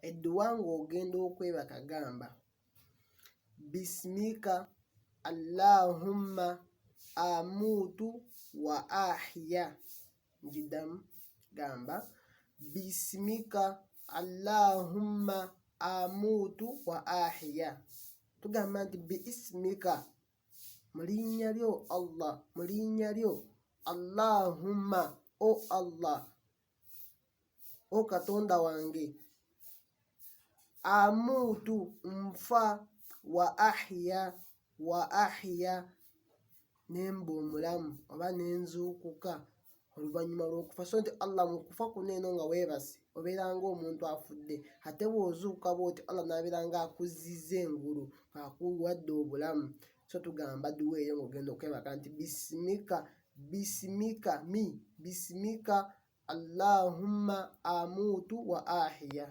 Edduwa ng'ogenda okwebaka gamba bismika allahumma amuutu wa ahya. Ngidamu, gamba bismika allahumma amuutu wa ahya. Tugamba nti biismika, mu linnya lyo Allah, mu linnya lyo allahumma, o Allah, o Katonda wange, amuutu, nfa, wa ahya, wa ahya, nemba omulamu oba nenzuukuka oluvannyuma lw'okufa. So nti Allah mu kufa kuno eno nga weebase obeera ng'omuntu afudde, ate bw'ozuukuka bw'oti Allah n'abeera ng'akuzizza engulu ng'akuwadde obulamu. So tugamba duwa eyo ng'ogenda okwebaka nti bisimika, bisimika mi bisimika allahumma amuutu wa ahiya.